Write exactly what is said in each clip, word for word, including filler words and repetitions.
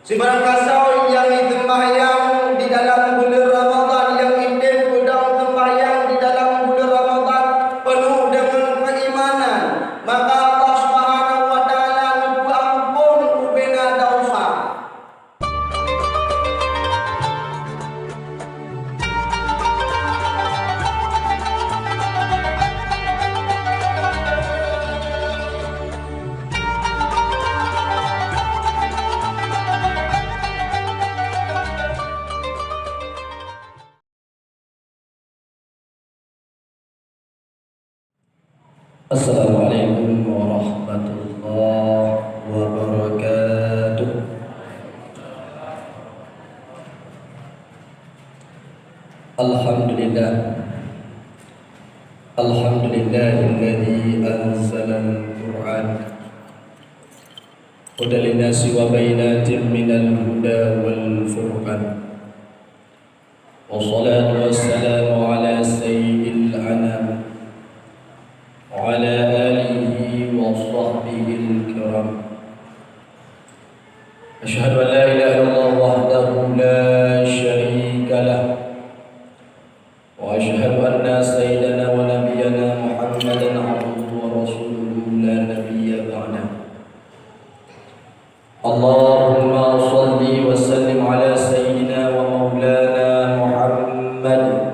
Sibarang gasoe nyang jiseumbahyang di dalam buleuen Ramadhan, nyang jitem peudong seumbahyang di dalam buleuen Ramadhan, peunoh deungon keuimanan, maka Allah Subhanahu wa Ta'ala geupeuamphon ubena desya. Assalamualaikum warahmatullahi wabarakatuh. Alhamdulillah. Alhamdulillahilladzi anzalal Qur'an hudan linnasi wa bayyinatin minal huda wal furqan. Wassalatu wassalamu ala sayyidil anam wa ala alihi wa sahbihil kiram. Asyhadu an la ilaha illallah wahdahu la syarika lah. Wa asyhadu anna sayyidana wa nabiyyana Muhammadan abduhu wa rasuluhu la nabiyya ba'dah. Allahumma shalli wa sallim ala sayyidina wa maulana Muhammad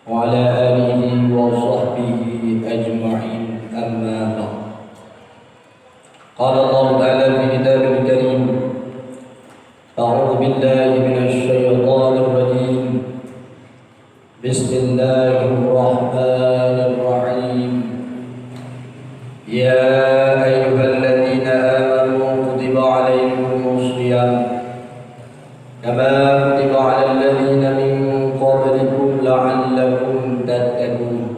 wa ala alihi wa sahbihi ajma'in, amma ba'd. Qala Allahu ta'ala fi kitabihil karim, a'udzu billahi minasy syaithanir rajim. Bismillahirrahmanirrahim. Ya ayyuhalladzina amanu kutiba alaikumus shiyam kama kutiba alal ladzina min qablikum la'allakum tattaqun.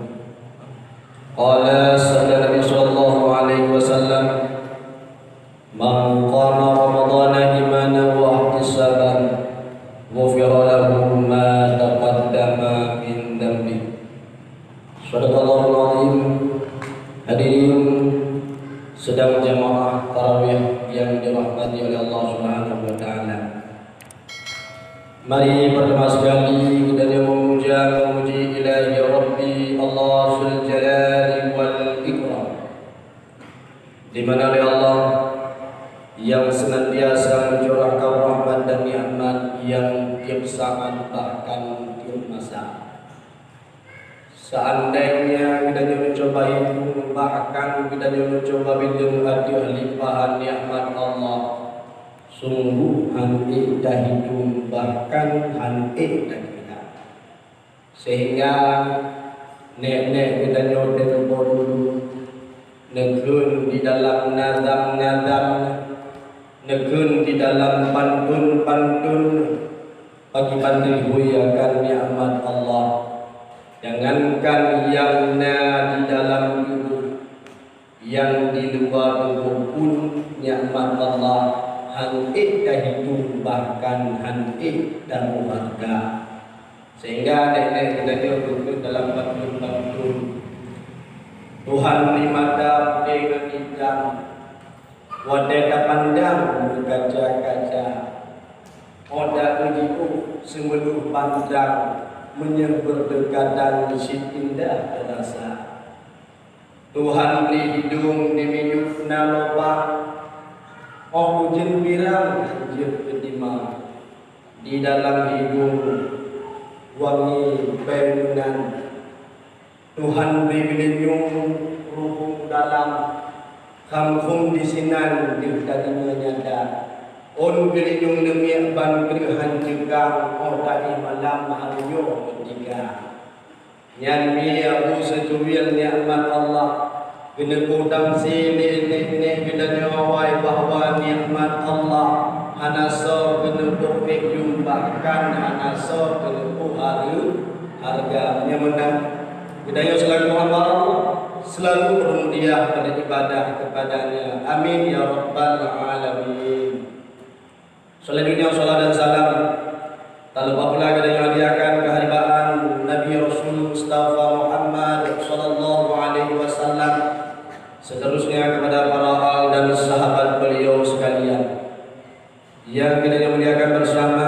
Qala sabda Nabi sallallahu alaihi wasallam, man qama Ramadhana imanan wa ihtisaban, ghufira lahu ma taqaddama min dhanbi. Shadaqallahul azim. Hadirin sidang jamaah tarawih yang dirahmati oleh Allah Subhanahu wa taala. Mari pertama sekali kita memuja memuji Ilahi Rabbi Allah Zul Jalali wal Ikram. Di mana oleh Allah yang senantiasa mencurahkan rahmat dan nikmat yang tiap saat bahkan tiap masa. Seandainya geutanyoe neucoba hitung, bahkan geutanyoe neucoba bilang ateueh limpahan nikmat Allah, sungguh han ék tahitung, bahkan han ék takira. Sehingga nek-nek geutanyoe tempo dulu neukheun di dalam nazam-nazam, neukheun di dalam pantun-pantun, bagi pandeue akan nikmat Allah. Jangankan nyang na di dalam tuboh, nyang di luwa tuboh pun nikmat Allah han ék tahitung, bahkan han ék tameuharga. Sehingga nek-nek geutanyoe teupeue dalam pantun-pantun, Tuhan bri mata putéh ngon itam, watée tapandang meukaca-kaca, óh ta-eu jiôh seumeuleuh pantang, meunyoe beudekatan cit indah teurasa. Tuhan bri hidong di miyueb na lobang, óh ujeuen pirang jeuet keu tima. Di dalam hidong wangi bée meunan. Tuhan bri geulinyueng ruhueng dalam, khamkhum disinan deuh tadeungoe nyata. Ôn geulinyueng leungiek ban kreueh han jeukang, óh taéh malam hareuyoe meutika. Nyan mie Abu Seucuwil nikmat Allah. Geuneupeue tamsi lé nek-nek geutanyoe awai bahwa nikmat Allah hana soe geuneupeue ék yum, bahkan hana soe geuneupeue hareu-, hareuga. Nyang meunan, geutanyoe seulaku hamba Allah seulalu beureudiah beribadah kepada-Nya. Amin ya rabbal alamin. Selanjutnya, salam dan salam tak lupa pula kita hadiahkan kehadiran Nabi Rasul Mustafa Muhammad sallallahu alaihi wasallam, seterusnya kepada para al dan sahabat beliau sekalian. Yang kita muliakan bersama,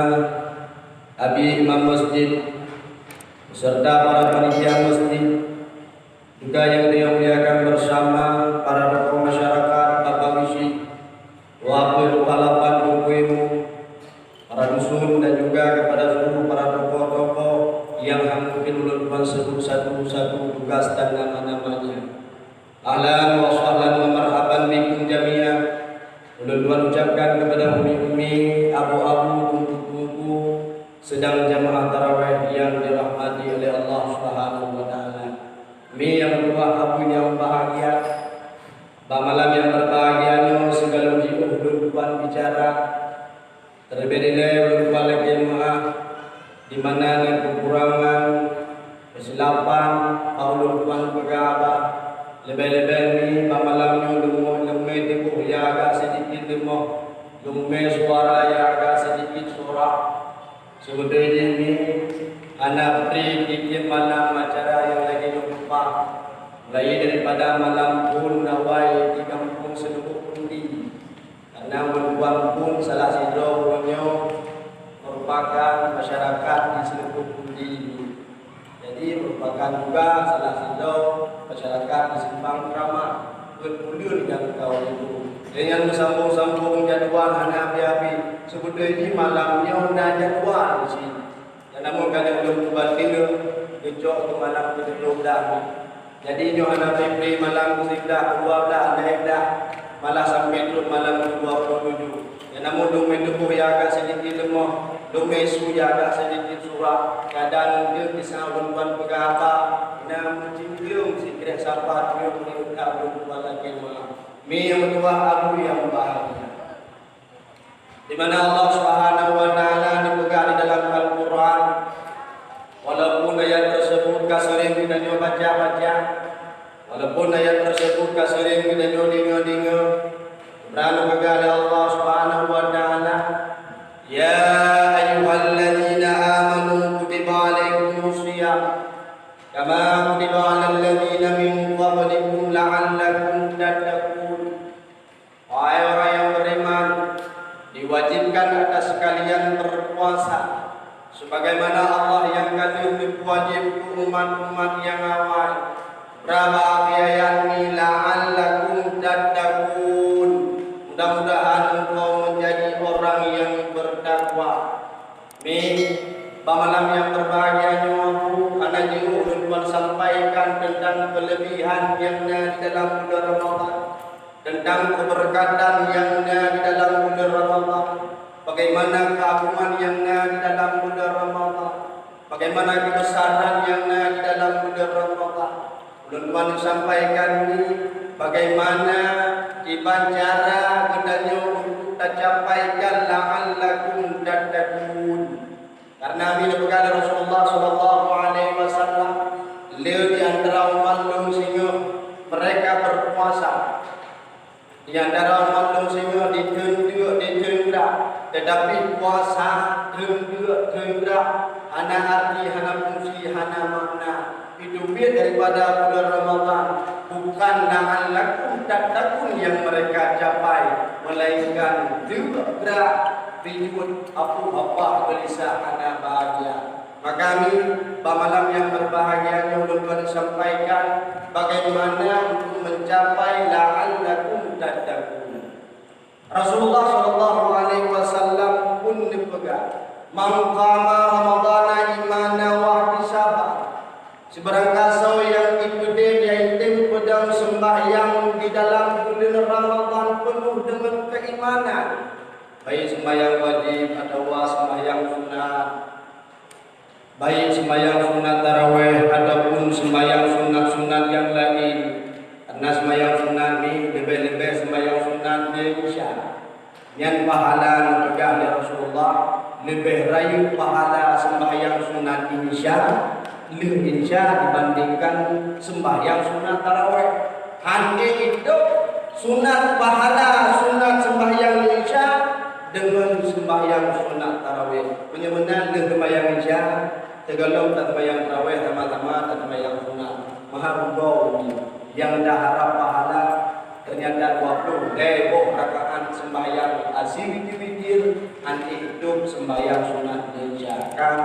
Abi Imam Masjid beserta para panitia masjid, juga yang kita muliakan bersama, para tokoh masyarakat, Bapak Bisi, Wakil Kepala Pan Buku Ibu, para dusun, dan juga kepada seluruh para tokoh-tokoh yang mungkin ulôn tuan sebut satu-satu tugas dan nama-namanya. Ahlan wa sahlan wa marhaban bikum jami'an. Ulôn tuan ucapkan kepada umi-umi, abu-abu, tunku-tunku, sedang jamaah tarawih yang dirahmati oleh Allah Subhanahu wa Ta'ala. Mi nyang meutuah, abu nyang bahagia, bak malam nyang berbahagia nyoe sigohlom jiôh ulôn tuan bicara. Terlebih dilée ulôn tuan lakée meu'ah di mana na keukurangan, keusilapan, bak ulôn tuan peugah haba. Leubeh-leubeh mi bak malam nyoe leumo-, leumé tuboh nyang agak sidikit leumoh, leumé suara nyang agak sidikit sorak. Seubeutôi jih mi hana pri tiep-tiep malam acara nyang lagée nyoe teupah, mulai daripada malam phon awai di gampông Seuleubuet Kundi. Karena ulôn tuan phon salah sidroe ureuëng nyoe merupakan masyarakat di Seuleubuet Kundi. Jadi, merupakan juga salah sidroe masyarakat di Simpang Keramat, peuet buleuen nyang ka ulôn phon. Deungon meusambông-sambông jadwal hana habéh-habéh, seubeutôi jih malam nyoe na jadwal cit. Dan namun ka lheueh ulôn peubateue, geucok keu malam keu tujoh blah. Jadi, nyoe hana pri-pri malam keu siblah, keu dua blah, lhée blah, malah sampoe trok malam keu dua puluh tujoh. Dan namun leumé tuboh nyang agak sidikit leumoh, leumé su nyang agak sidikit surak, kadang deuh kisah ulôn tuan peugah haba, na meucingkeueng sikrék sapat nyoe ulôn tuan lakée meu'ah. Mi nyang meutuah, abu nyang bahagia. Di mana Allah Subhanahu wa Ta'ala neupeugah di dalam Al-Quran, walaupun ayat tersebut ka seuring geutanyoe baca-baca, walaupun ayat tersebut ka seuring geutanyoe deungoe-deungoe, neupeugah lé Allah Subhanahu wa Ta'ala, "Ya ayyuhalladzina amanu kutiba alaikumus siyam, kama kutiba alal ladzina min qablikum la'allakum tattaqun." Wahai orang yang beriman, diwajibkan atas kalian berpuasa, sebagaimana Allah nyang ka lheueh neupeuwajéb keu umat-umat nyang awai. Bra bak ayat nyoe, "La'allakum tattaqun." Mudah-mudahan engkau menjadi orang yang bertakwa. Mi, bak malam nyang berbahagia nyoe, hana jiôh ulôn tuan sampaikan teuntang keuleubihan nyang na di dalam buleuen Ramadhan, teuntang keubeureukatan nyang na di dalam buleuen Ramadhan, bagaimana keagungan nyang na di dalam buleuen Ramadhan, bagaimana keubeusaran nyang na di dalam buleuen Ramadhan. Ulôn tuan sampaikan nyoe, bagaimana kiban cara geutanyoe untuk tacapaikan la'allakum tattaqun. Karena mi neupeugah lé Rasulullah sallallahu alaihi wasallam, le di antara umat lôn singoh mereka berpuasa. Di antara umat lôn singoh ditheun deuk, ditheun brat, tetapi puasa theun deuk, theun brat, hana arti, hana fungsi, hana makna. Itu pih daripada bulan Ramadhan, bukan la'allakum tattaqun yang mereka capai, melainkan deuk brat, bijut, apuh apah, geulisah, hana bahagia. Maka mi, bak malam nyang berbahagia nyoe ulôn keuneuk sampaikan bagaimana untuk mencapai la'allakum tattaqun. Rasulullah sallallahu alaihi wasallam pun neupeugah, "Man qama Ramadhana imana wa ihtisaba." Sibarang gasoe nyang jipeudeh nyang jitem peudong seumbahyang di dalam buleuen Ramadhan peunoh deungon keuimanan, baik seumbahyang wajéb atawa seumbahyang sunat, baik seumbahyang sunat tarawéh ataupun seumbahyang sunat-sunat nyang laén, karena seumbahyang sunat nyoe leubeh-leubeh seumbahyang sunat di Isya. Nyan pahala neupeugah lé Rasulullah, leubeh rayeuk pahala seumbahyang sunat Isya, lheueh Isya dibandingkan seumbahyang sunat tarawéh. Hana idok sunat pahala sunat seumbahyang Isya deungon seumbahyang sunat tarawéh. Meunyoe meunan lheueh seumbahyang Isya, sigohlom taseumbahyang tarawéh sama-sama taseumbahyang sunat. Maha rugoe nyoe nyang taharab pahala Nyata dua ploh lhèe boh rakaat seumbahyang aseue witir-witir, han ék tôb seumbahyang sunat Isya. Kan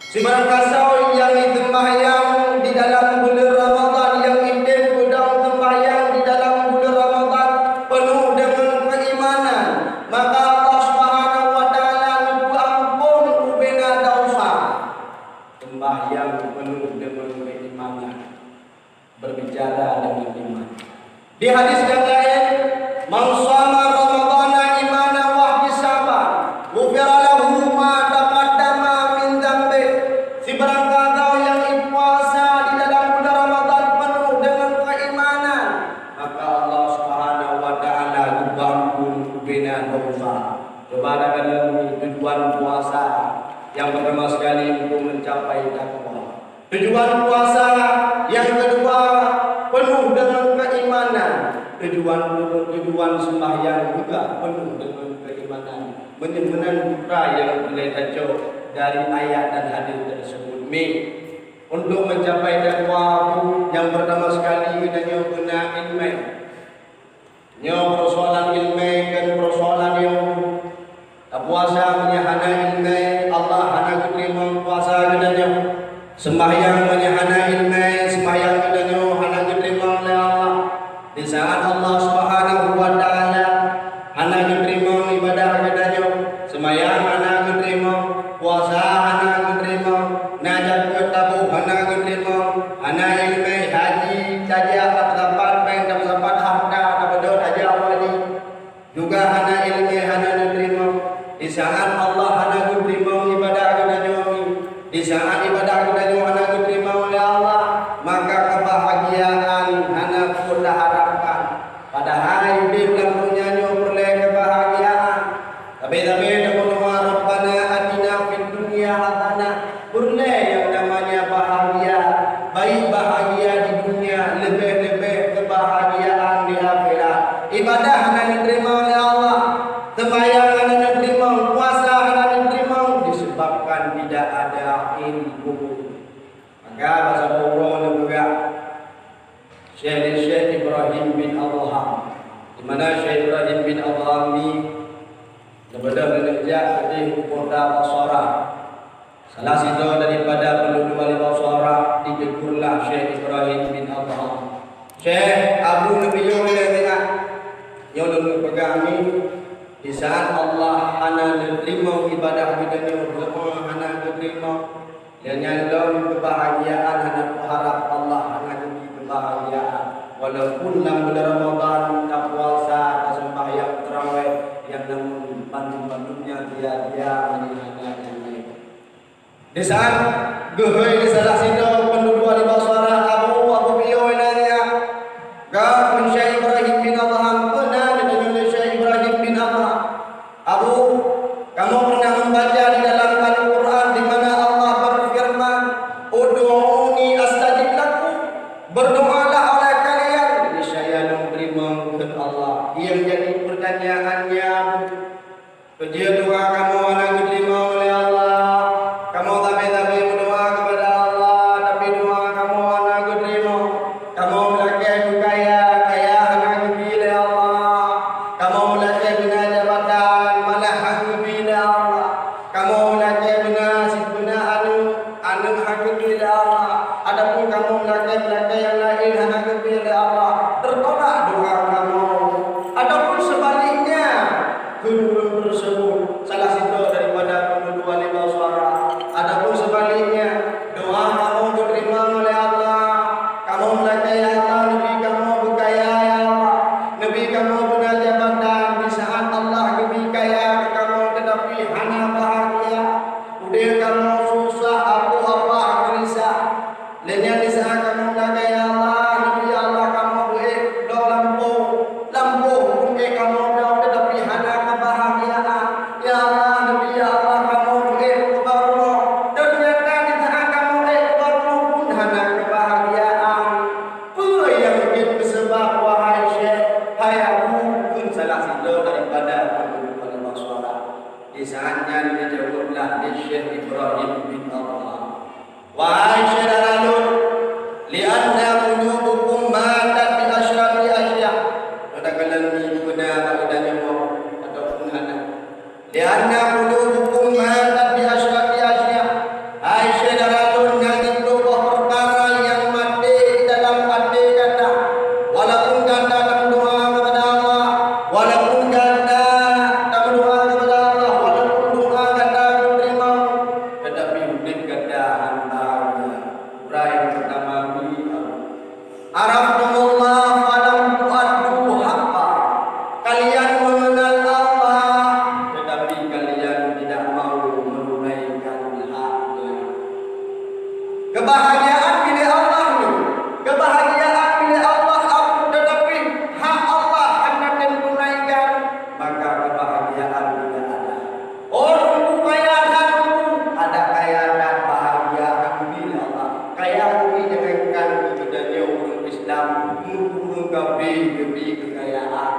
sibarang kasoe nyang jiseumbahyang di dalam buleuen Ramadhan, nyang jitem peudong seumbahyang di dalam buleuen Ramadhan peunoh deungon keuimanan, maka Allah Subhanahu wa Ta'ala neupeuamphon ubena desya. Seumbahyang peunoh deungon keuimanan. Berbicara dengan iman. Di hadis nyang laén, "Man shama Ramadhana imanan wa ihtisaban, ghufira lahu ma taqaddama min dzanbih." Sibarang kasoe nyang jipuasa di dalam bulan Ramadhan peunoh deungon keuimanan, maka Allah Subhanahu wa Ta'ala geupeuamphon ubena desya. Cuba takalon tujuan puasa nyang peurtama sekali untuk mencapai takwa. Tujuan puasa nyang keudua peunoh deungon keuimanan. Tujuan, tujuan seumbahyang juga peunoh deungon keuimanan. Meunyoe meunan peue nyang peureulèe tacok dari ayat dan hadis tersebut. Mi, untuk mencapai takwa, nyang peurtama sekali geutanyoe beuna ileumèe. Nyoe peusoalan ileumèe kon peusoalan nyang tapuasa meunyoe hana ileumèe, Allah hana geuteurimong puasa geutanyoe. Seumbahyang meunyoe hana ileumèe, seumbahyang geutanyoe hana geuteurimong lé Allah. Di saat Allah Subhanahu wa Ta'ala hana geuteurimong ibadah geutanyoe, seumbahyang hana geuteurimong, puasa hana geuteurimong, na jakeuet taboh hana geuteurimong, hana ileumèe haji tajak, tapeusapat péng, tapeusapat harta, tabeudôh tajak haji. Juga hana ileumèe hana geuteurimong. Di saat Allah hana geuteurimong ibadah geutanyoe, di saat ibadah geutanyoe hana geuteurimong lé Allah, maka keubahgiaan hana peue taharapkan. Padahai udép lam donya nyoe peureulèe keubahgiaan. Sabe-sabe tameudoa, "Rabbana atina fid dunya hasanah." Peureulèe nyang namanya bahgia, baik bahgia di dunia, leubeh-leubeh keubahgiaan di akhirat. Ibadah hana diterima lé Allah, seumbahyang hana diterima, puasa hana diterima disebabkan tidak ada ilmu. Maka basa uroe neupeugah, Syekh, Syekh Ibrahim bin Adham. Di mana Syekh Ibrahim bin Adham ni? Neubeudôh neuneuk jak keudeh u kota Basra. Salah sidroe daripada peunduduek Basra ditegur lah Syekh Ibrahim bin Adham. Syekh, Abu neupiôh ilèe singoh. Nyoe lôn peugah mi, di saat Allah hana neuteurima ibadah geutanyoe, doa hana geuteurima. Lé nyan lom keubahgiaan hana kuharab, Allah hana geubri keubahgiaan. Walaupun lam bulan Ramadhan tapuasa, taseumbahyang tarawèh, nyang namun bandum-bandum nyan sia-sia meunyoe hana ileumèe. Di saat geuhôi lé salah sidroe peunduduek di Basra, "Abu, Abu piôh ilèe singoh." Ka phon Syekh Ibrahim bin Adham, peue na neudeungoe lé Syekh Ibrahim bin Adham. Abu, kamoe pernah membaca di dalam Al-Quran di mana Allah berfirman, "Ud'uni astajib lakum." Berdoalah oleh kalian, niscaya lôn bri meukeuen Allah. Yang jadi pertanyaannya, Abu, peue jeuet doa kamoe hana geuteurimong lé Allah? Kamoe sabe-sabe meudoa kepada Allah, tapi doa kamoe hana geuteurimong. Kamoe meulakèe keu kaya, kaya hana geubri lé Allah. Kamoe meulakèe beuna jabatan, malah hana geubri lé Allah. Kamoe meulakèe beuna sibeuna aneuk, aneuk hana geubri lé Allah. Adapun kamoe meulakèe-meulakèe nyang laén hana geubri lé Allah. Tertolak doa kamoe. Adapun sebaliknya, kheun ureueng tersebut, salah sidroe daripada peunduduek ahli Basra. Adapun sebaliknya, doa kamoe geuteurimong lé Allah. Kamoe meulakèe, "Ya Allah, neubri kamoe beukaya, ya Allah. Neubri kamoe beuna jabatan." Di saat Allah geubri kaya keu kamoe, teutapi hana bahgia. Udép kamoe susah, apoh-apoh geulisah. Lé nyan di saat kamoe meulakèe, "Ya Allah, neubri, ya Allah, kamoe beuék bloe lampôh." Lampôh pun ék kamoe bloe, teutapi hana keubahgiaan. "Ya Allah, neubri, ya Allah, kamoe beuék keubah rumoh." Teunyata di saat kamoe ék keubah rumoh pun hana keubahgiaan. Peue nyang jeuet meuseubab, wahai Syekh, hai Abu? Kheun salah sidroe daripada peunduduek Basra. Di saat nyan geujaweueb lah lé Syekh Ibrahim bin Adham, "Wahai syedara lôn, li'anna qulubukum matat bi asyrati asya'." Anna qulubukum matat bi asyrati asya'. Hai syedara lôn, na keudroe boh peukara nyang maté di dalam até gata. Walaupun gata tameudoa keupada Allah, walaupun gata tameudoa keupada Allah, walaupun doa gata geuteurimong, teutapi udeb gata hana bahagia. Urai nyang peurtama, mi Allah. Araftumullah falam tu'addu haqqa. Kalian mengenal Allah, tetapi kalian tidak mau menunaikan haknya. Kebahagiaan milék Allah ni, kebahagiaan milék Allah, tetapi hak Allah hana tem tunaikan, maka kebahagiaan tidak ada. Oh, teungku kaya that, teungku. Adak kaya that, bahagia, alhamdulillah Allah. Kaya geubi jangankan geutanyoe ureueng Islam, meunyoe ureueng kafé geubi keukayaan.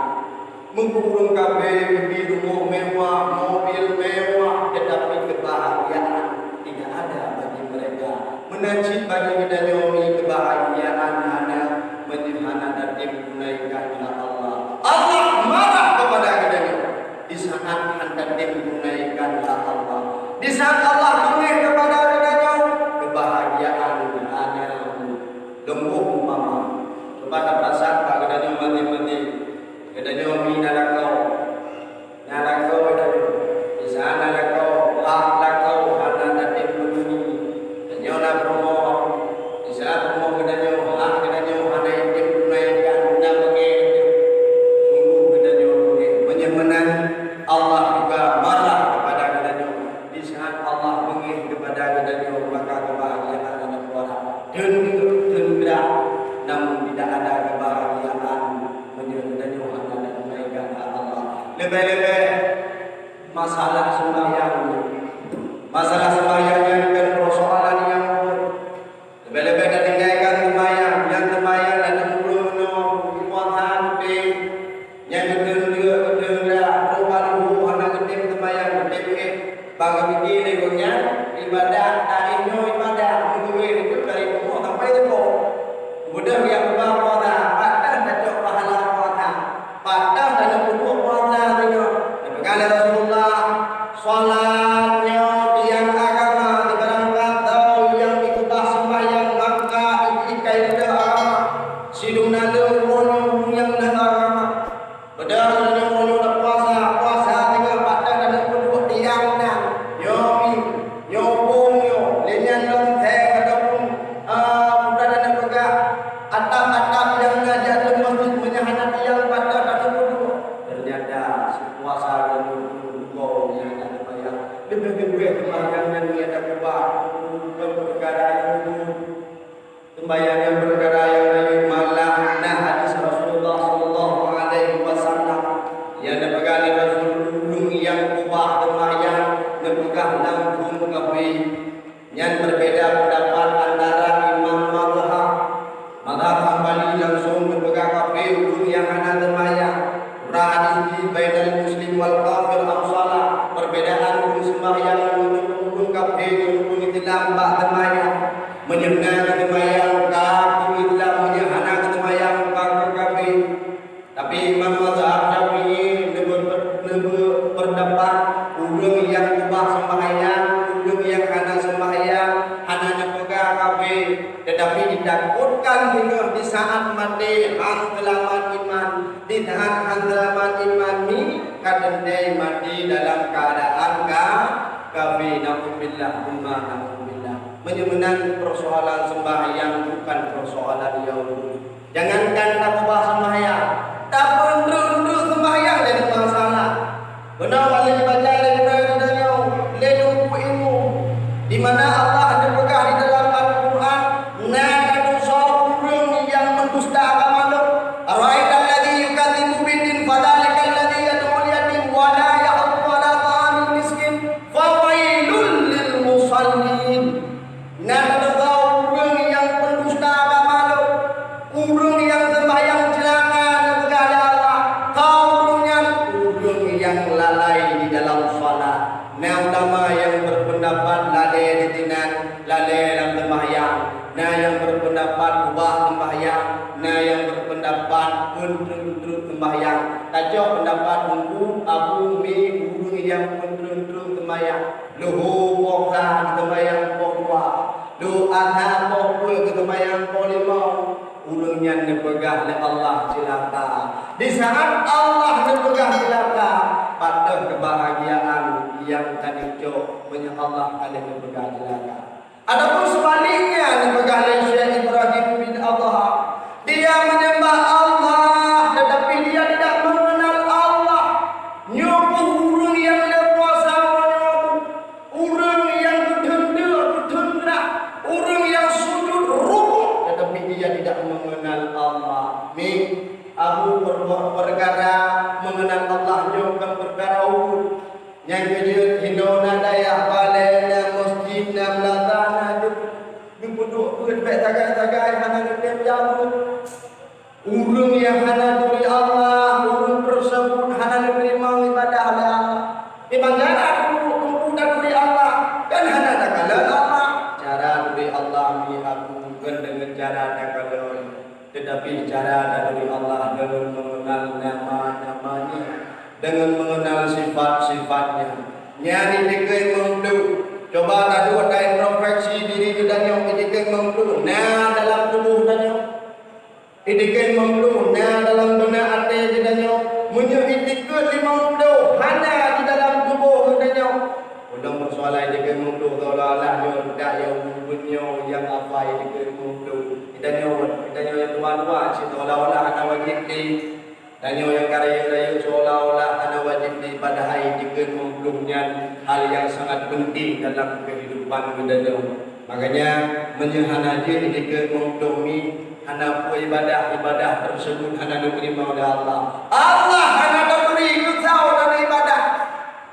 Meunyoe ureueng kafé geubi rumoh mewah, mobil mewah, tetapi kebahagiaan tidak ada bagi mereka. Meunan cit bagi geutanyoe, mi kebahagiaan hana, meunyoe hana tatem tunaikan hak Allah. Allah marah kepada geutanyoe. Di saat hana tem tunaikan hak Allah, di saat Allah beungéh keupada geutanyoe, keubahgiaan hana. Lôn boh umpama, cuba tapeusan bak geutanyoe maté-maté. Geutanyoe mi na lakoe, na lakoe geutanyoe. Di saat na lakoe, hak lakoe hana tatem peununi. Geutanyoe na peurumoh, di saat peurumoh geutanyoe, hak geutanyoe hana jitem tunaikan, na beungéh. Sungguh geutanyoe beungéh. Meunyoe meunan, Allah juga marah kepada geutanyoe. Di saat Allah beungéh kepada geutanyoe, maka keubahgiaan akan keluar. Teun, teun grah, namun tidak ada keubahgiaan meunyoe geutanyoe hana tunaikan hak Allah. Leubeh-leubeh masalah seumbahyang. Masalah seumbahyang nyan kon peusoalan nyang Leubeh-leubeh tatinggai ka seumayang, nyang seumayang lam ureueng nyoe puasa geutem. Nyang geutem dua, geutem dah, rôh baroe hana geutem seumayang, geutem éh. Bak geupike lé gobnyan, ibadat, taéh nyoe ibadat, meugeuwéh itu dari rumoh sampai teuko. Beudôh jak keubah puasa, pat teuh tacok pahala puasa. Pat teuh taneuk peubuet puasa tanyoe. Neupeugah lé Rasulullah, salat nyoe tiang agama, sibarang kasoe nyang jikeubah seumayang maka jih ka ileueh agama. Sidum na leueh uroe nyoe nyang leueh agama. Beudôh tanyoe uroe nyoe tapuasa, puasa singoh pat teuh taneuk peuduek tiang nyan. Nyoe mi, nyoe bông nyoe, lé nyan lom seng ataupun, eh, bukan taneuk peugah, atap-atap nyang na di ateueh masjid meunyoe hana tiang pat teuh taneuk peuduek. Ternyata, si puasa nyoe bungkong nyang na seumayang. Leubeh-leubeh seumayang nyan nyang takeubah, bukan peukara nyang Seumayang nyang peukara nyang rayeuk, malah na hadis Rasulullah sallallahu alaihi wasallam nyang neupeugah lé Rasul, ureueng nyang keubah seumayang neupeugah langsong kafé. Nyan berbeda pendapat antara imam mazhab. Mazhab Hambali langsong neupeugah kafé ureueng nyang hana seumayang. Udah hadis jih, bainal muslim wal kafir am shalah, perbedaan ureueng seumayang ngon ureueng kafé ngon ureueng Islam bak seumayang. Meunyoe na geuseumayang, ka ureueng Islam, meunyoe hana geuseumayang, ka ureueng kafé. Tapi Imam Mazhab Syafi'i neubeu-, neubeupeundapat ureueng nyang keubah seumayang, ureueng nyang hana seumayang, hana neupeugah kafé, teutapi jitakotkan singoh di saat maté han seulamat iman. Di saat han seulamat iman nyan, ka teuntée maté dalam keuadaan ka-, kafé. Naudzubillah, tsumma naudzubillah. Meunyoe meunan, peusoalan seumbahyang bukan peusoalan nyang ureueng. Jangankan takeubah seumbahyang, tapeundreuk-dreuk seumbahyang jadi masalah. Beuna lé baca lé gurée geutanyoe, lé teungku ilmu, di mana Allah neupeugah di dalam Al-Qur'an, na tatusoe ureueng nyang meudusta agama lôn. Ara'aital ladzi yukadzibu biddin, fadzalikal ladzi yad'ul yatim, wa la yahuddu ala ta'amil miskin, fawailul lil musallin. Na tatusoe ureueng nyang peudusta agama lôn, ureueng nyang seumbahyang ceulaka neupeugah lé Allah, ka ureueng nyan ureueng nyang lalai di dalam salat. Na ulama nyang berpendapat lalai di sinan, lalai lam seumbahyang. Na nyang berpendapat ubah seumbahyang, na nyang berpendapat peundreuk-dreuk seumbahyang. Tacok pendapat Teungku Abu Mi, ureueng nyang peundreuk Ureuëng seumayang luhô poh sa geuseumayang poh dua, luhô asha poh peuet geuseumayang poh limong, ureuëng nyan neupeugah lé Allah ceulaka. Di saat Allah neupeugah ceulaka, padahai keubahgiaan nyang ka neucok meunyoe Allah ka lheueh neupeugah ceulaka. Ataupun seubaliknya, neupeugah lé Syekh Ibrahim bin Adham, dia menyembah Allah, tetapi dia tidak mengenal Allah. Nyoe pun ureuëng nyang le puasa meunyoe, ureuëng nyang geutheun deuk, geutheun grah, ureuëng nyang sujud rukuk, tetapi dia tidak mengenal Allah. Mi, Abu, per-, perkara mengenal Allah nyoe bukan perkara ulôn. Nyang keujeuet hinoe na dayah balée, na meuseujid, na meunasah, na jeuet geupeuduek beuet bék sagai-sagai hana geutem jameun. Ureuëng nyang hana turi Allah, ureuëng teuseubut hana geuteurimong ibadah lé Allah. Memang cara teumpu taturi Allah, kan hana takalon Allah. Cara turi Allah mi aku bukan deungon cara takalon. Tetapi cara taturi Allah deungon mengenal nama-namanya, deungon mengenal sifat-sifatnya. Nyan itikeuet meuplôh. Coba taduek taintrospeksi diri geutanyoe, itikeuet meuplôh na dalam tuboh tanyoe. Itikeuet meuplôh na dalam beuna até geutanyoe. Meunyoe itikeuet limong plôh hana di dalam tuboh geutanyoe, ulôn peusoalan itikeuet meuplôh seolah-olah nyoe dak ya ureuëng nyoe nyang hafai itikeuet meuplôh. Geutanyoe, geutanyoe nyang tuha-tuha cit seolah-olah hana wajéb lé. Tanyoe nyang ka rayeuk-rayeuk seolah-olah hana wajéb lé, padahai itikeuet meuplôh nyan hal nyang sangat peunteng dalam keuhidupan geutanyoe. Makanya, meunyoe hana jeuet itikeuet meuplôh mi, hana peue ibadah, ibadah teuseubut hana geuteurimong lé Allah. Allah hana taturi, keu soe taneuk ibadah.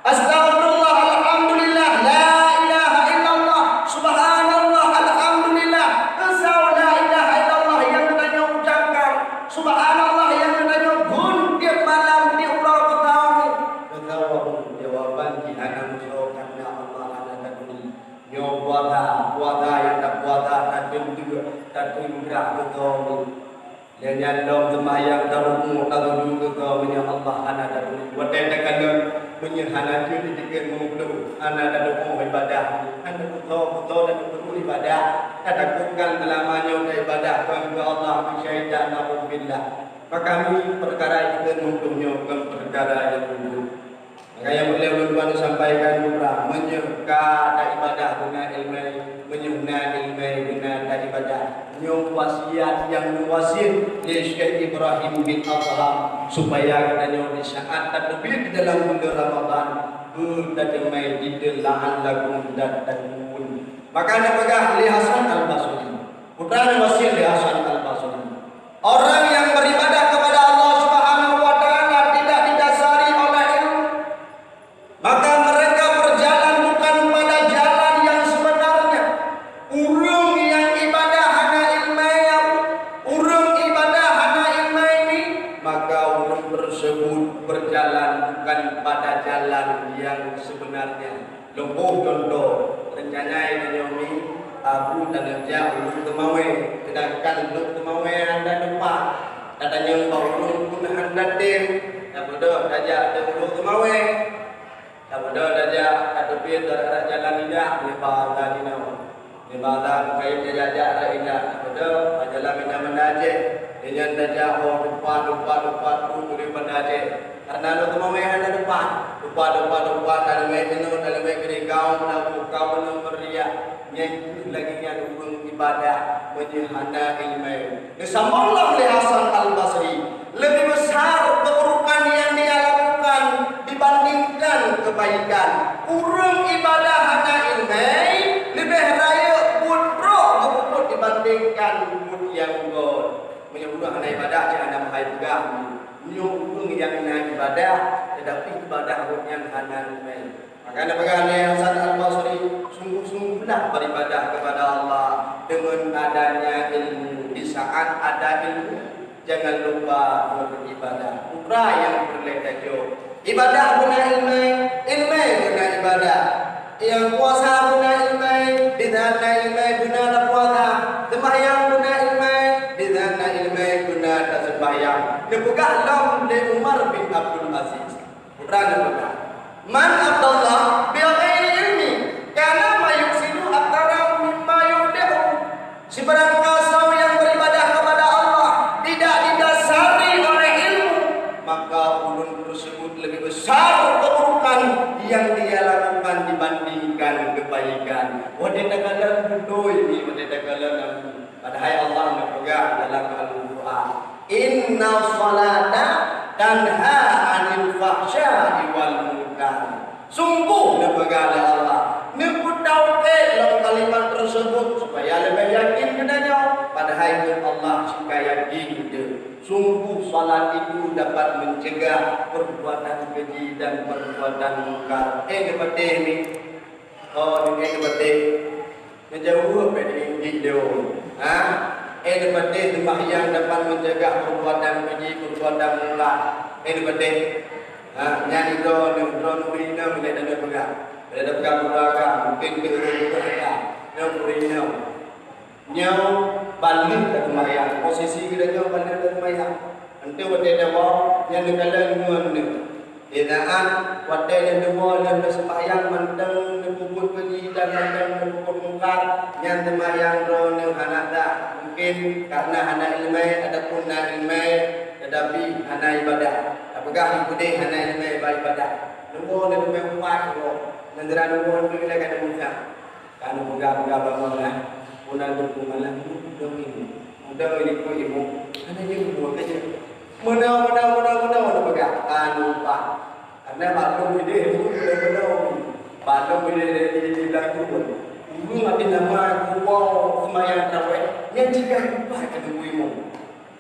Astaghfirullah, alhamdulillah, la ilaha illallah, subhanallah, alhamdulillah. Keu soe la ilaha illallah nyang geutanyoe ucapkan, subhanallah nyang geutanyoe bun tiep malam di uroe peutamong? Keu soe? Jawaban jih hana meusoe, karena Allah hana taturi. Nyoe puasa, puasa nyang tapuasa, tateun deuk, tateun grah keu soe? Lheueh nyan lom seumayang taruku, tasujud keu soe meunyoe Allah hana taturi? Watée takalon, meunyoe hana jeuet itikeuet meuplôh, hana tatu'oh ibadah, hana keu soe-keu soe tateupeue ibadah, tatakotkan seulama nyoe taibadah kon keu Allah, keu syaitan, naudzubillah. Maka mi, peukara itikeuet meuplôh nyoe kon peukara nyang mudah. Maka nyang peureulée ulôn tuan sampaikan, putra, meunyoe ka taibadah beuna iéleumé, meunyoe na iéleumé beuna taibadah. Nyoe wasiat nyang geuwasiet lé Syekh Ibrahim bin Adham, supaya geutanyoe di saat tateubiet di dalam buleuen Ramadhan, beuteumé diteue la'allakum tattaqun. Maka neupeugah lé Hasan Al-Basri, putra neuwasiet lé Hasan Al-Basri. Orang yang beribadah kepada Allah Subhanahu wa Ta'ala tidak didasari oleh ilmu, maka mereka berjalan bukan pada jalan yang sebenarnya. Ureuëng nyang ibadah hana iéleumé, ureuëng ibadah hana iéleumé ni, maka ureuëng tersebut berjalan bukan pada jalan yang sebenarnya. Lôn boh cuntoh, reuncana tanyoe mi, abu taneuk jak u Lhokseumawe, seudangkan Lhokseumawe hana teumpat. Tatanyong bak ureuëng pun hana tem, tapeudong tajak u Lhokseumawe. Tapeudong tajak, tateubiet darat jalan indak, nibak jalan inong. Nibak jalan kayém tajak-jak rot indak, tapeudong bak jalan inong Banda Aceh. Nyan tajak ho tupat, tupat, tupat, tu turi Banda Aceh. Karena Lhokseumawe hana teumpat, tupat, tupat, tupat, taleuwét keunoe, taleuwét keudeh, kaum meulabu, kaum meunong meuriah, nyan kheueh lagée nyan ureuëng ibadah meunyoe hana iéleumé. Geusambông lom lé Hasan Al-Basri, lebih besar keburukan yang dia lakukan dibandingkan kebaikan. Ureuëng ibadah hana iéleumé, leubeh rayeuk buet brok geupeubuet dibandingkan buet nyang göt. Meunyoe ureuëng hana ibadah, cit hana meuhai peugah. Nyoe ureuëng nyang na ibadah, tetapi ibadah gobnyan hana leumé. Maka na peugah lé Hasan Al-Basri, sungguh-sungguhlah beribadah kepada Allah dengan adanya ilmu. Di saat ada ilmu, jangan lupa beribadah. Putra nyang peureulée tajok, ibadah beuna iéleumé, iéleumé beuna ibadah. Nyang puasa beuna iéleumé, di saat na iéleumé beuna tapuasa. Seumbahyang beuna iéleumé, di saat na iéleumé beuna taseumbahyang. Neupeugah lom lé Umar bin Abdul Aziz, putra neupeugah, "Man afdalullah, Watèe takalon beutôi nyoe, watèe takalon Nabi. Padahai Allah neupeugah dalam Al-Qur'an, "Inna salata tanha 'anil fahsya'i wal munkar." Sungguh, neupeugah lé Allah, neupeutaukid lom kalimat teurseubut supaya leubeh yakin geutanyoe. Padahai kheun Allah cit ka yakin teuh. Sungguh salat itu dapat mencegah perbuatan keji dan perbuatan mungkar. Eh, neupatéh nyoe? Oh, neupatéh, neupatéh. Neujaweueb bèk di, di, di. Ha? Eh, neupatéh, seumahyang dapat mencegah perbuatan keji, perbuatan mungkar. Eh, neupatéh. Ha, nyan droeneuh, droeneuh ureueng inong lé dan peugah. Lé dan peugah guru agam, mungkin keu ureueng guru agam. Nyoe ureueng inong. Nyoe ban lheueh ka seumahyang, posisi geutanyoe ban lheueh ka seumahyang. Enteuk watèe tawoe, nyan neukalon ngon neuh. Di saat watèe lheueh neuwoe lheueh neuseumahyang mantong neupeubuet keji dan mantong neupeubuet mungkar, nyan seumahyang droeneuh hana sah. Mungkin karena hana ileumèe ataupun na ileumèe, teutapi hana ibadah. Tapeugah di keudéh hana ileumèe bak ibadah. Neuwoe neuh teumè upat nyoe, nyan sira neuwoe neuh ilèe ka neumeusa. Ka neupeugah-peugah bangon lah, meunan teungku malam nyoe mudong ilmu. Mudong ilmu, ilmu. Hana jeuet buet ka jeuet. Meunoe, meunoe, meunoe, meunoe neupeugah. Ka neuumpah. Karena bak lôn idéh ilmu meunoe-meunoe. Bak lôn idéh di, di, di belagu pun. Ureueng maté nama geuwoe seumayang tarawèh, nyan cit ka lupa keu teungku ilmu.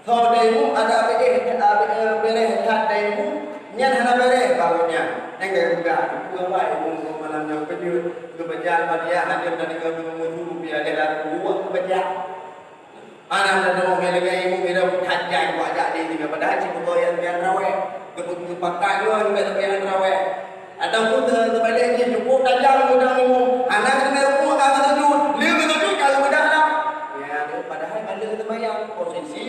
Soe dayeumu ada abéh, abéh, bèrèh that dayeumu, nyan hana bèrèh baroe nyan. Nyang ka geupeugah, geupeugah wai ilmu malam nyoe keujeuet, geubaca Al-Fatihah, hana tadeungoe geumeungeue rupiah lhèe laku, geubaca. Hana tadeungoe lagèe ilmu, ilmu that jai, wajak di tinggai padahai cit beutôi nyang tarawèh. Geupeue-, geupakat ngon geutanyoe nyang tarawèh. Ataupun teu-, teubalek jih, cukup tajam geutanyoe ilmu. Hana geutanyoe rukuk ka geusujut, lheueh geusujut ka geubeudah dah. Ya, padahai ka lheueh seumayang, posisi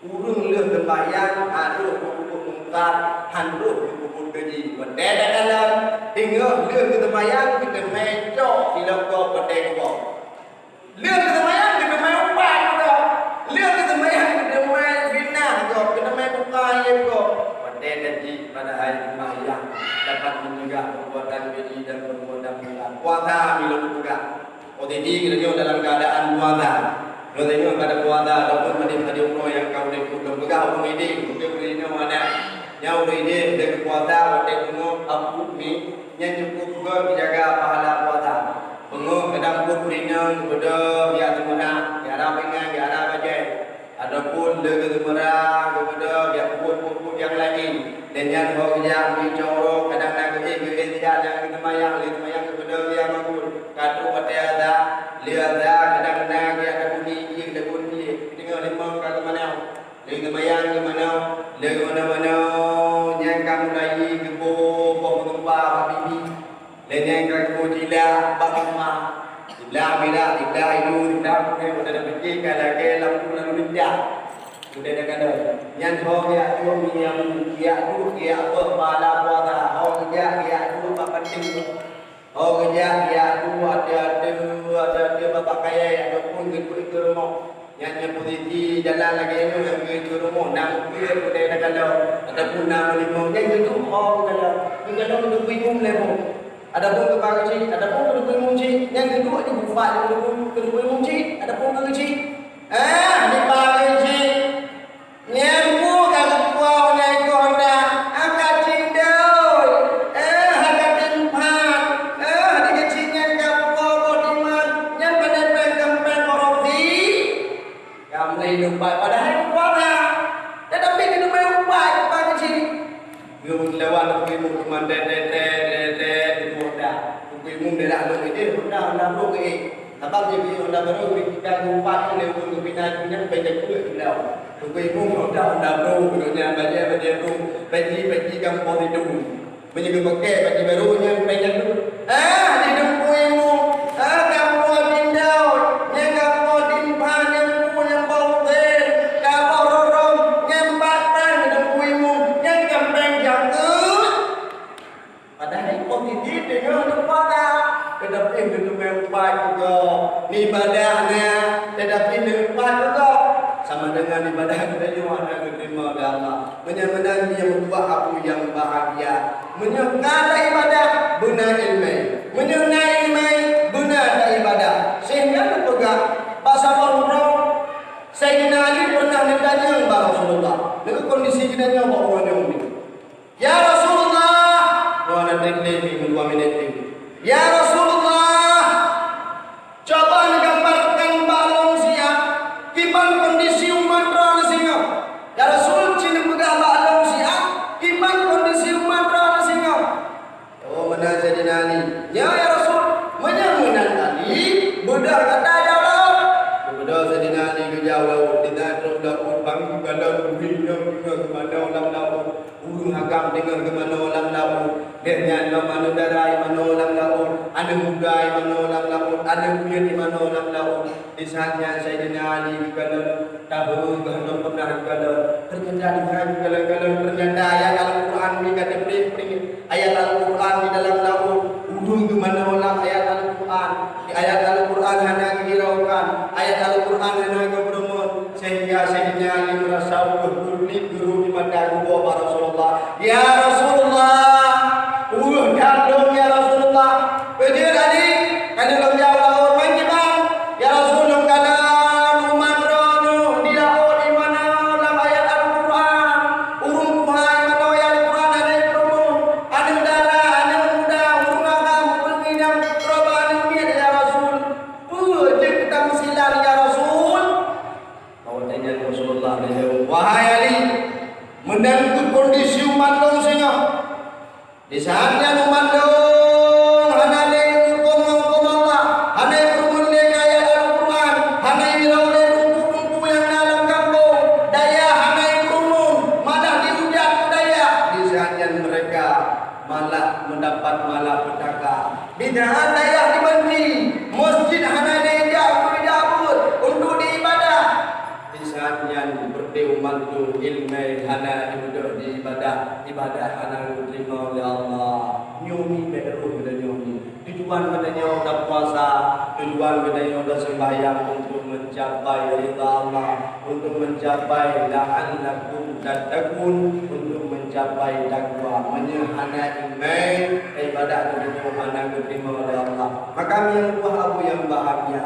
ureueng lheueh seumayang, harôh geupeubuet mungkar, harôh geupeubuet keji. Watèe takalon, teungoh lheueh geuseumayang, geuteumè cok silop gob watèe geuwoe. Lheueh geuseumayang geuteumè upat juga. Lheueh geuseumayang geuteumè fitnah gob, geuteumè buka aéb gob. Watèe tajih padahai seumayang dapat mencegah perbuatan keji dan perbuatan mungkar. Puasa meulôn peugah. Posisi geutanyoe dalam keuadaan puasa. Geutanyoe ka tapuasa, ataupun padum-padum uroe nyang ka udép, lôn peugah ureueng idéh, mungken ureueng inong ada. Nyan ureueng idéh, lheueh geupuasa, watèe beungoh, apui mi, nyan cukup geujaga pahala puasa. Beungoh kadang peuet ureueng inong geubeudôh, geujak seumeurah, geujak rab ringan, geujak rab bajèe. Ataupun lheueh geuseumeurah, geubeudôh, geujak peubuet-peubuet nyang laén. Lheueh nyan ho geujak meucoro, kadang na geuéh-geuéh siat nyang geuseumayang, lheueh seumayang geubeudôh geujak maghrib. Ka trôk watèe azan, lheueh azan, kadang na geujak tabunyi, jih tabunyi, teungoh limong ka geumanoe. Lheueh seumayang geumanoe, lheueh geumanoe-manoe, nyan ka mulai geuboh boh meugeumpa bak bibi. Lheueh nyan ka geuboh jilak bak mama. Siblah mirah, siblah ilu, siblah puréh, watèe tapike ka lagèe lampu lalu lintas. Watèe takalon, nyan ho geujak duek minyeuk, geujak duek, geujak beuet pahala puasa, ho geujak, geujak duek bak panti. Ho geujak, geujak duek ateueh-ateueh, ateueh-ateueh bak pakaian ataupun geuduek dikeue rumoh. Nyan, nyan posisi jalan lagèe nyoe nyang geuduek rumoh, na meukeue watèe takalon, ataupun na meulimong, nyan geuduek ho geukalon. Geukalon geuduek imum lé boh. Adapun keu pageucik, adapun keu teungku imum cit, nyan geuduek di bufat di teungku, keu teungku imum cit, adapun keu geucik. Ah, di pageucik. Nyan peue ka geupuwoe nyan ikoh honda, ah, ka cindoi. Eh, ka timphan. Eh, di geucik nyan ka puwoe boh timan. Nyan pandai péng keumpéng korupsi. Ka mulai lupa padahai puasa. Tetapi keuneuk ubat pageucik. Geuh lewat teungku imum teuma tret, tret, tret, tret, tret, di honda. Teungku imum daerah lôn idéh, honda, honda brôk, eh. Sabab jih bri honda barô, bri tika geuupat lé ureueng geupinah nyan, bèk jipeuet lom. Teungku imum honda, honda brôk, geuh nyan bajèe, bajèe brôk, peci, peci gampông situ. Meunyoe geupakè bajèe barô nyan, bèk jipeuet. Ah, di teungku imum, ah, gampông tindau, nyan gampông timphan, nyan bu, nyan bau teh, gampông rorong, nyan batang di teungku imum, nyan gampông jakeuet. Padahai posisi teungoh neupuasa, teutapi neuteumé ubat juga. Ibadah na, teutapi neuubat juga. Sama dengan ibadah geutanyoe hana geuteurima lé Allah. Meunyoe meunan, meunyoe meutuah Abu nyang bahagia. Meunyoe ka taibadah, beuna ileumé. Meunyoe na ileumé, beuna taibadah. "Ya Rasulullah, cuba neugambarkan bak lôn siat, kiban kondisi umat droeneuh singoh." Ya Rasul, ci neupeugah bak lôn siat, kiban kondisi umat droeneuh singoh. Oh, meunan Saidina Ali. "Nyo, ya Rasul, meunyoe meunan tadi, beudôh gata jak u laôt." Geubeudôh Saidina Ali geujak u laôt, di na trok laôt, bangku galon, bui nyoe teungoh geumanoe lam laôt. Ureuëng agam teungoh geumanoe lam laôt. Lheueh nyan lom aneuk dara jimanoe lam laôt, aneuk muda jimanoe lam laôt, aneuk miet jimanoe lam laôt. Di saat nyan Saidina Ali geukalon, tahu geuh hana pernah geukalon. Ternyata di saat geukalon-kalon, ternyata ayat Al-Quran di ka teupriek-priek. Ayat Al-Quran di dalam laôt, ureuëng geumanoe lam ayat Al-Quran. Di ayat Al-Quran hana geuhiraukan, ayat Al-Quran hana geupeureumeun, sehingga Saidina Ali meurasa weueh, geuliet geuruek di mata geuwoe bak Rasulullah. "Ya Rasulullah, weueh that lôn, ya Rasulullah." "Peue jeuet, Ali?" "Ka lheueh lôn jak u laôt, man kiban?" "Ya Rasul, lôn kalon umat droeneuh di laôt jimanoe lam ayat Al-Quran. Ureuëng tuha jimanoe ayat Al-Quran hana jipeureumeun. Aneuk dara, aneuk muda, ureuëng agam, ureuëng inong, droe bak aneuk miet, ya Rasul. Peue jeuet keutamsilan, ya Rasul?" Bak watée nyan Rasulullah geujaweueb, "Wahai Ali, meunan kheueh kondisi umat lôn singoh. Di saat nyan umat lôn hana lé ihuköm huköm Allah, hana ipeureumeun lé ayat Al-Quran, hana ihirau lé teungku-teungku nyang na lam gampông, dayah hana ipeureumeun, malah diujat keu dayah. Di saat nyan mereka malah mendapat malapetaka. Di saat dayah dibanci, masjid hana lé jak keu jak beuet untuk diibadah." Di saat nyan, beureuti umat lôn iéleumé hana jibeudôh di ibadah, ibadah hana geuteurimong lé Allah. Nyoe mi bék rôh geutanyoe mi. Tujuan geutanyoe tapuasa, tujuan geutanyoe taseumbahyang untuk mencapai ridha Allah, untuk mencapai la'allakum tattaqun, untuk mencapai takwa. Meunyoe hana iéleumé, ibadah geutanyoe hana geuteurimong lé Allah. Maka mi nyang tuha Abu nyang bahagia.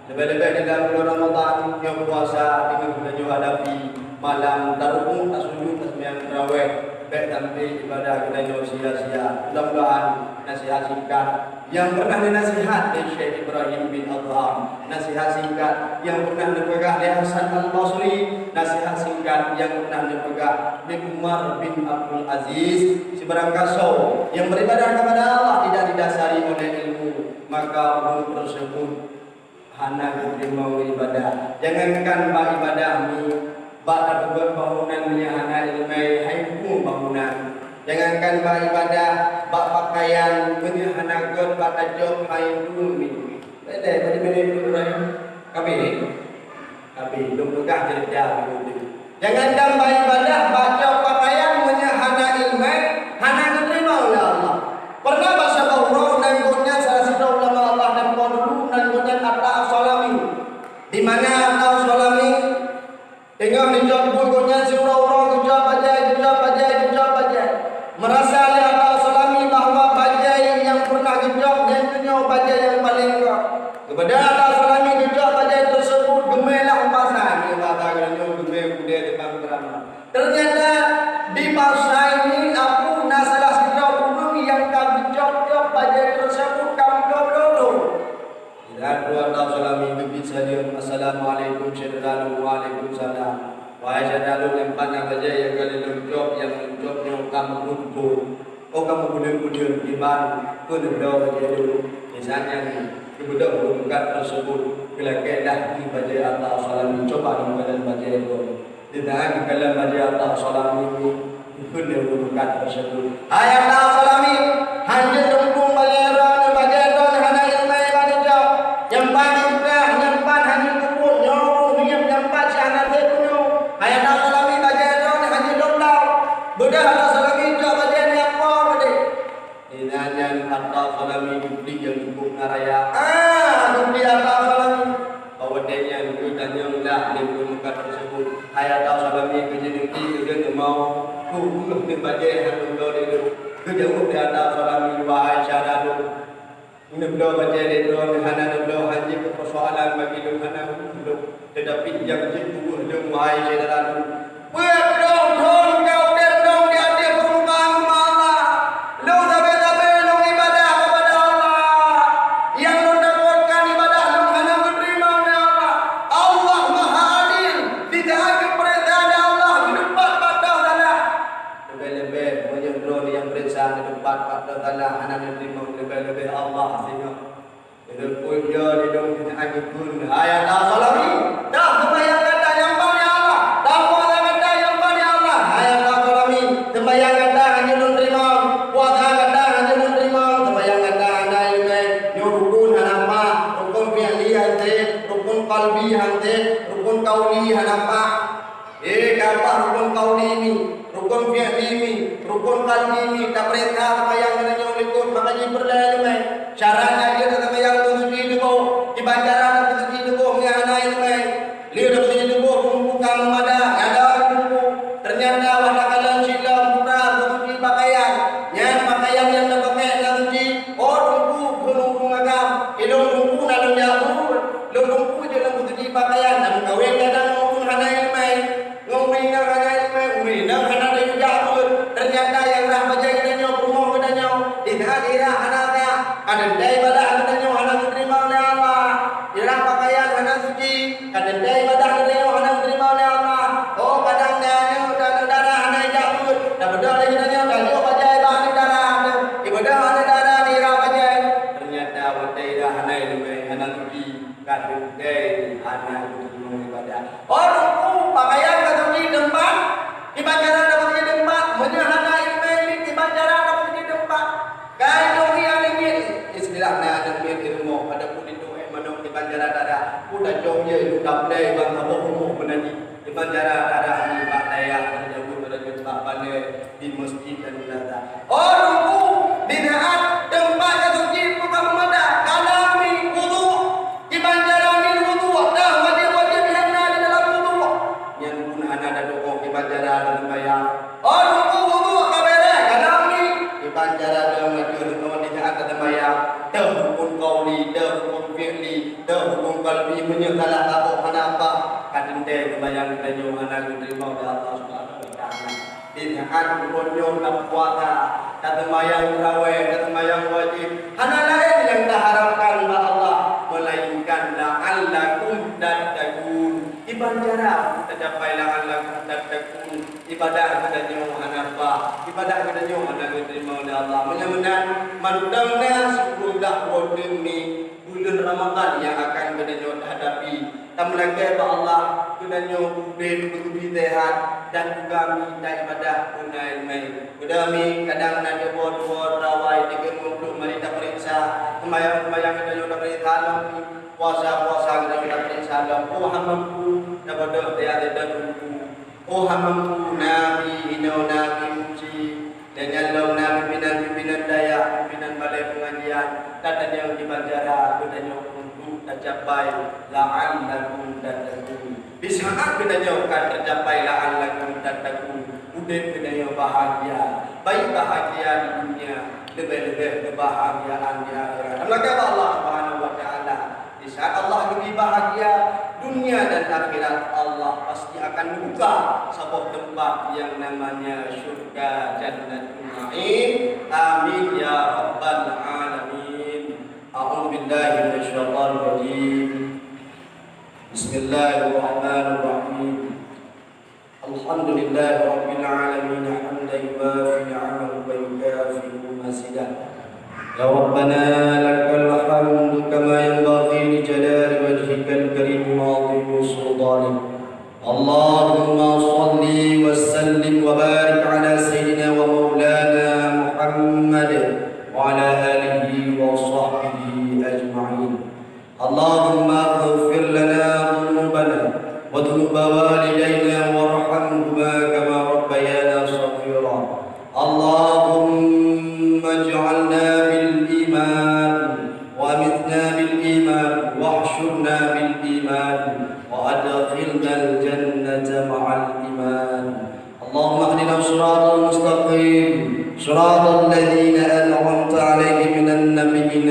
Leubeh-leubeh di dalam bulan Ramadhan, nyoe puasa teungoh geutanyoe hadapi, malam taruku, tasujud, taseumayang tarawéh, bék sampai ibadah geutanyoe sia-sia. Mudah-mudahan nasihat singkat nyang pernah neunasihat lé Syekh Ibrahim bin Adham, nasihat singkat nyang pernah neupeugah lé Hasan Al-Basri, nasihat singkat nyang pernah neupeugah lé Umar bin Abdul Aziz, sibarang kasoe nyang beribadah kepada Allah tidak didasari oleh ilmu, maka ureuëng tersebut hana geuteurimong ibadah. Jangankan bak ibadah mi, bak tapeubuet bangunan meunyoe hana iéleumé, hai peue bangunan. Jangankan bak ibadah, bak pakaian meunyoe hana gét bak tacok, hai peue mi. Beda bagi beda peue lain. Kabeh. Kabeh. Lôn peugah cerita begitu. Jangankan bak ibadah, bak cok pakaian meunyoe hana iéleumé, hana geuteurimong lé Allah. Pernah bak saboh uroe nan gobnyan salah sidroe ulama Allah dan po dulu nan gobnyan Atta As-Salami. Di mana Atta As-Salami? Teungoh neucok buet gobnyan siuroe-uroe geucok bajée, geucok bajée, geucok bajée. Meurasa lé Atta As-Salami bahwa bajée nyang pernah geucok nyan keuh nyoe bajée nyang paleng gét. Geubeudôh Atta As-Salami geucok bajée tersebut geumé lam pasai, nyoe bak geutanyoe geumé udée di bang drama. Ternyata di pasai nyan na salah sidroe ureuëng nyang ka geucok-cok bajée tersebut ka bloe-bloe. Sira dua Atta As-Salami geubit saleuem, "Assalamualaikum syedara lôn." "Waalaikumsalam." "Wahai syedara lôn, nyan pat na bajée nyang ka lôn cok, nyang lôn cok nyoe ka meuphon-phon." "Oh, ka meubuleuen-buleuen, kiban peue neubloe bajée lôn?" Di saat nyan geubeudôh ureuëng meukat tersebut, geulakée dah bajée Atta As-Salami, "Coba lôn kalon bajée lôn." Di saat geukalon bajée Atta As-Salami, geukheun lé ureuëng meukat tersebut, "Hai Atta As-Salami, hanjeuet lôn peue bajée droeneuh, bajée droeneuh hana iéleumé bak neucok. Nyan pat peugah, nyan pat hanjeuet keubuet, nyoe ureuëng hiep, nyan pat si hana sép punyueng. Hai Atta As-Salami, bajée droeneuh hanjeuet lôn bloe." Beudôh Atta As-Salami cok bajée nyan po keudeh. Inan nyan Atta As-Salami geupli nyang cukup na raya. Ah, geupli Atta As-Salami. Bak watée nyan geutanyong lah lé ureuëng meukat tersebut, "Hai Atta As-Salami, keu jeuet neuki keu jeuet neumau, peue kheueh bajée han neubloe lé lôn?" Geujaweueb lé Atta As-Salami, "Wahai syedara lôn, neubloe bajée lé droeneuh hana neubloe, hanjeuet keu peusoalan bagi lôn, hana kheueh lôn." Teutapi nyang jeuet tuwoe lôn, wahai syedara lôn, peuet ploh thon ka udeb lôn di ateueh peurmukaan bumoe Allah. Lôn sabe-sabe lôn ibadah keupada Allah. Allah singoh. Lôn peuet yo di dong keuneuk geukheun, hai Allah zalami. Dah seumayang gata nyang ban ya Allah. Dah puasa gata nyang ban ya Allah. Hai Allah zalami. Seumayang gata hana lôn teurimong. Puasa gata hana lôn teurimong. Seumayang gata hana ileumèe. Nyoe rukun hana paih. Rukun fi'li han sép. Rukun qalbi han sép. Rukun qauli hana paih. Eh, ka paih rukun qauli mi, rukun fi'li mi, rukun qalbi mi, tapeurintah seumayang geutanyoe likot, maka jih peureulèe ileumèe. Syarat lagèe taseumayang teusuci tuboh, kiban cara taseuci tuboh meunyo hana ileumèe. Lheueh taseuci tuboh, teungku ka meumada, nyang dua teungku. Teunyata watèe takalon silom putra teusuci pakaian, nyan pakaian nyang tapakèe na suci. Oh, teungku, kheun ureueng agam, ilôn teungku na lôn jak beuet, lôn teungku jeuet lôn teusuci pakaian, na meukawen gadang ngon ureueng hana ileumèe. Ngon ureueng inong hana ileumèe, ureueng inong hana tayue jak beuet. Teunyata nyang rhah bajèe geutanyoe, peurumoh geutanyoe, di saat irhah hana sah, ka teuntèe ibadah geutanyoe hana geuteurimong lé Allah. Irhah pakaian hana suci, ka teuntèe ibadah geutanyoe hana geuteurimong lé Allah. Oh, kadang na aneuk, na aneuk dara hana jak beuet. Tabeudôh lé geutanyoe, tajok bajèe bak aneuk dara teuh. Ibeudôh aneuk dara di irhah bajèe. Teunyata watèe irhah hana ileumèe, hana suci. Ka teuntèe hana geuteurimong ibadah. Oh, teungku, pakaian ka teuji teumpat, kiban cara ka teuji teumpat, meunyoe hana ileumèe, kiban cara ka teuji teumpat. Ka itong ri aneuk miet, istilah na aneuk miet di rumoh, padahai pun itu, eh, manok kiban cara dara. Pun tajok ie, yue taplè ban saboh rumoh meunan jih. Kiban cara dara ni bak dayah, tajaweueb, tajaweueb bak balè, di meuseujid dan di lada. Oh, teungku, di saat teumpat ka teuji buka meumada, ka na mi wudhu. Kiban cara mi wudhu, dah wajéb-wajéb nyang na di dalam wudhu. Nyan pun hana tatu'oh kiban cara taseumayang. Oh, teungku, wudhu ka bèrèh, ka na mi. Kiban cara taseumayang, di saat taseumayang, teuh rukun qauli, teuh rukun fi'li, teuh rukun qalbi, meunyoe salah saboh hana paih, ka teuntèe seumayang geutanyoe hana geuteurimong lé Allah Subhanahu wa Taala. Di saat uroe nyoe tapuasa, taseumayang tarawèh, taseumayang wajéb, hana laén nyang taharapkan bak Allah, meulainkan la'allakum tattaqun. Kiban cara tacapai la'allakum tattaqun? Ibadah geutanyoe hana paih, ibadah geutanyoe hana geuteurimong lé Allah. Meunyoe meunan, mantong na siploh blah uroe teuk mi buleuen Ramadhan nyang akan geutanyoe hadapi. Tameulakèe bak Allah, geutanyoe udép, beugeubi seuhat, dan juga mita ibadah puna ileumèe. Geutanyoe mi kadang na dua-dua rawai, tiga puluh mari tapeuriksa, seumayang-seumayang geutanyoe tapeuriksa lom, puasa-puasa geutanyoe tapeuriksa lom. Oh, hana mampu, tabodoh, tiada dan mampu. Oh, hana mampu, na mi hino, na mi muji. Dan nyan lom na pimpinan-pimpinan dayah, pimpinan balai pengajian, dan geutanyoe kiban cara geutanyoe untuk tacapai la'allakum tattaqun. Di saat geutanyoe ka tacapai la'allakum tattaqun, udép geutanyoe bahagia, baik bahagia di dunia, leubeh-leubeh keubahagiaan di akhirat. Tameulakèe bak Allah Subhanahu wa Taala. Di saat Allah geubri bahagia dunia dan akhirat, Allah pasti akan membuka saboh teumpat yang namanya syurga Jannatul Naim. Amin ya rabbal alamin. A'udzu billahi minasyaitonir rajim. Bismillahirrahmanirrahim. الحمد لله رب العالمين، حمدا يوافي نعمه ويكافئ مزيده. يا ربنا لك الحمد كما ينبغي لجلال وجهك الكريم وعظيم سلطانك. اللهم صل وسلم وبارك على سيدنا ومولانا محمد وعلى آله وصحبه أجمعين. اللهم اغفر لنا ذنوبنا وذنوب والدينا وارحمهما كما ربيانا صغيرا. اللهم اجعلنا بالإيمان وأمتنا بالإيمان واحشرنا بالإيمان وأدخلنا الجنة مع الإيمان. اللهم اهدنا الصراط المستقيم، صراط الذين أنعمت عليهم من النبيين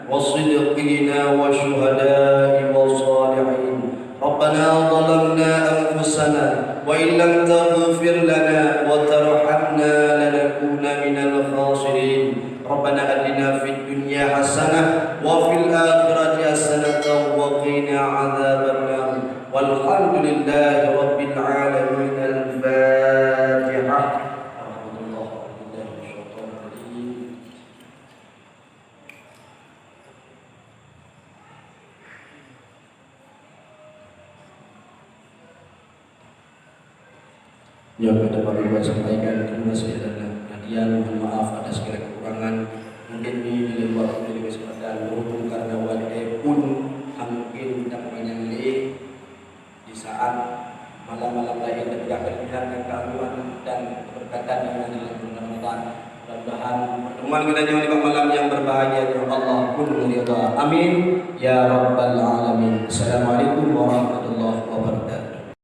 والصديقين والشهداء والصالحين. ربنا ظلمنا أنفسنا وإن لم تغفر لنا وترحمنا لنكونن من الخاسرين. ربنا آتنا في الدنيا حسنة وفي الآخرة حسنة وقنا عذاب النار. والحمد لله رب العالمين. الفاتحة. الحمد لله رب العالمين. Nyoe ka dapat ulôn sampaikan, terima kasih kerana perhatian. Mohon maaf atas segala kekurangan. Mungkin di lain waktu, di lain kesempatan, berhubung karena wan eh pun hana mungkin tapeupanyang lé di saat malam-malam laén, tapi akan melihat keagungan dan keberkatan yang ada dalam bulan Ramadan. Mudah-mudahan pertemuan kita nyoe di malam yang berbahagia nyoe Allah pun meridha. Amin ya rabbal alamin. Assalamualaikum warahmatullahi